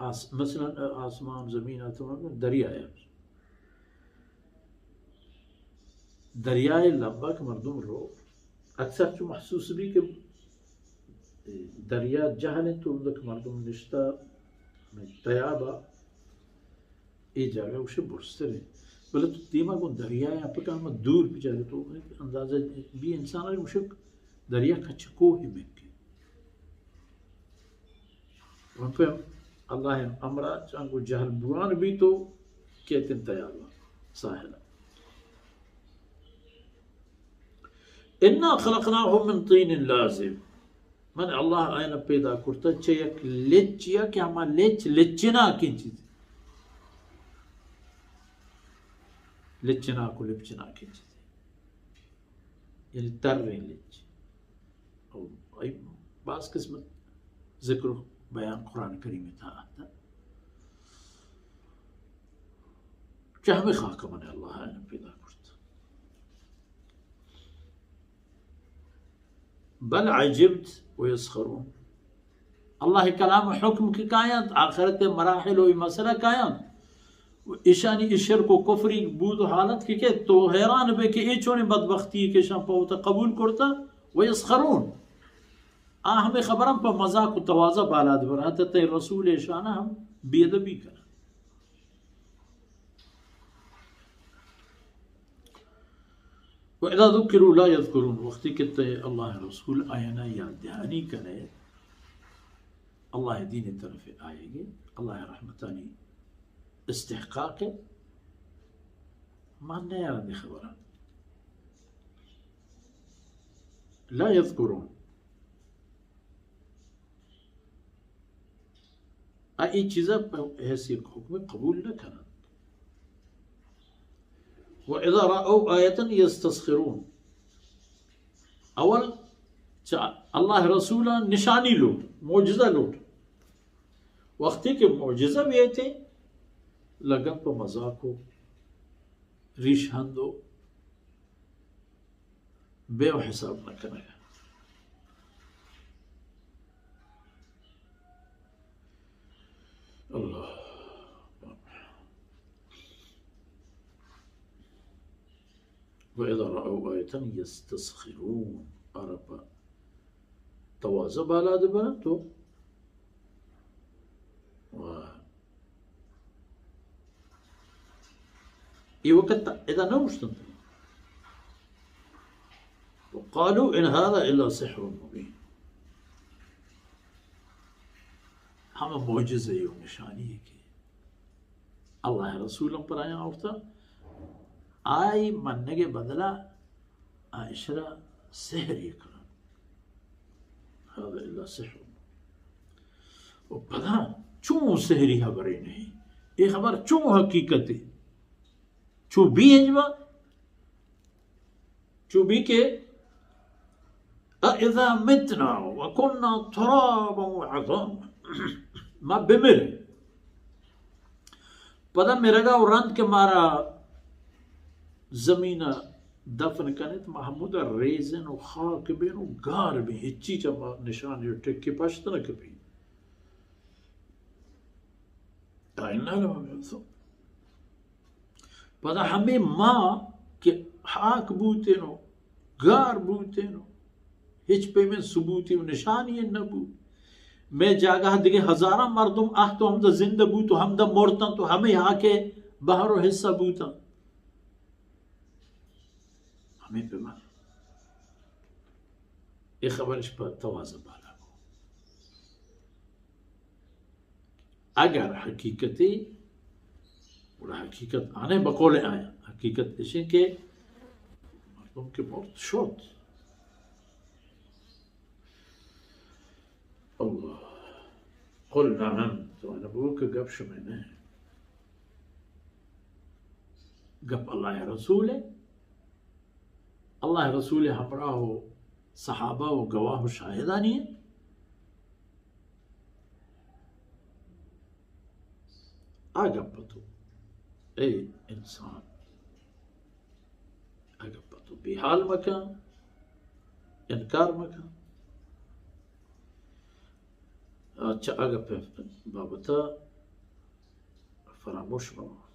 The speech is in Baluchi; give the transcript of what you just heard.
آس-، مثلاً آسمان، زمین، آسمان، دریا ہے۔ دریائے لمبا کہ مردم رو، اکثر چو محسوس بھی کہ دریا جہل ہے تو کہ مردم نشتا تیابا، اے جاگہ گوشے برزتر انت۔ بلے تو دیما گوں دریائے ء پکا ہم دور بچارے تو اندازہ بی انسان ء گوشے دریا کچ کوہ مکے۔ ہم پہ اللہ امرا چانگو جہل بوان بی تو کیتن تیار ساحل۔ انا خلقناهم من طین لازب۔ من اللہ آیانا پیدا کرتا چہ یک لچیا کہ ہما لچ لچناکیں چیز، لچناک و لپچناکیں چیز، یعنی تریں لچ۔ او ای باز قسمت ذکر و بیان قرآن کریم تھا آتا۔ چہ ہمیں خاک من اللہ آیانا پیدا کرتا۔ بل عجبت و یسخرون۔ اللہ کلام حکم کہ کاینت، آخرت مراحل و مسئلہ کاینت۔ و ایشانی ای شرک و کفری بود و حالت کہ کہ تو حیران بے کہ اے چونیں بدبختی کہ ایشان پہ وتا قبول کرتا و یسخرون۔ آ ہمیں خبرم پہ مذاق و تواضع بالاد بر، حتی تئی رسول ایشان ہم بے ادبی کنا۔ و اذا ذکروا لا یذکرون، وقتی کہ تے اللہ رسول آیانا یاد دہانی کنے، اللہ دین طرف آئے گے، اللہ رحمتانی استحقاق ہے، من نیارن دی خبران۔ لا یذکرون۔ آ ای چیزا پہ حیث یک حکم قبول نہ کنن۔ و اذا رأوا آیة یستسخرون۔ اول چہ اللہ رسولا نشانی لوٹ، معجزہ لوٹ۔ وقتی کہ معجزہ بیتے، لگن پہ مذاق و ریش ہند و بے و حساب نہ کنگ۔ اللہ۔ و اذا رأوا آیة یستسخرون۔ عرب تواضع بالاد بنا تو۔ و اے وقت ادا نہ اوشتنت۔ وقالوا ان هذا الا سحر مبين۔ ہم معجزہ و نشانی ہے کہ اللہ رسول پر آیا آورتا، آئی منگ بدلا آ اشرا سحر یہ کرن۔ هذا الا سحر۔ و پدا چون سحری خبرے نہیں، یہ خبر چون حقیقت ہے؟ چو بی انجبا، چو بی کہ اذا متنا وكنا ترابا وعظاما، ما بمرے۔ پدا مرگا و رند کہ مارا زمین دفن کنیت، ما ہمودا ریزن و خاک بین و گار بین، ہچی چہ ما نشانی و ٹکی پشت نہ کپی۔ آئین نہ لما میوسو۔ پدا ہمیں ما کہ ہاک بوتین و گار بوتین و ہچ پیمیں ثبوتی و نشانی نہ بو۔ مئے جاگہ دگہ ہزاراں مردم اہت و ہمدا زندہ بوت و ہمدا مرتن تو ہمیں ہاکے بہر و حصہ بوتن۔ ہمیں پہ من اے خبرش پہ تواضع بالا کو۔ اگر حقیقتی، گڑا حقیقت آنے بقول آیا، حقیقت اشیں کہ مردم کہ مرت شد۔ اللہ۔ قل نعم، تو آنا بگو کہ گپ شمئے نہ۔ گپ اللہ رسول ہے۔ اللہ رسول ہمراہ و صحابہ و گواہ و شاہدانی ہے۔ آ گپ تو، اے انسان، آ گپ تو بے حال مکن، انکار مکن۔ چہ آ گپ بابتا فراموش بہ وانت۔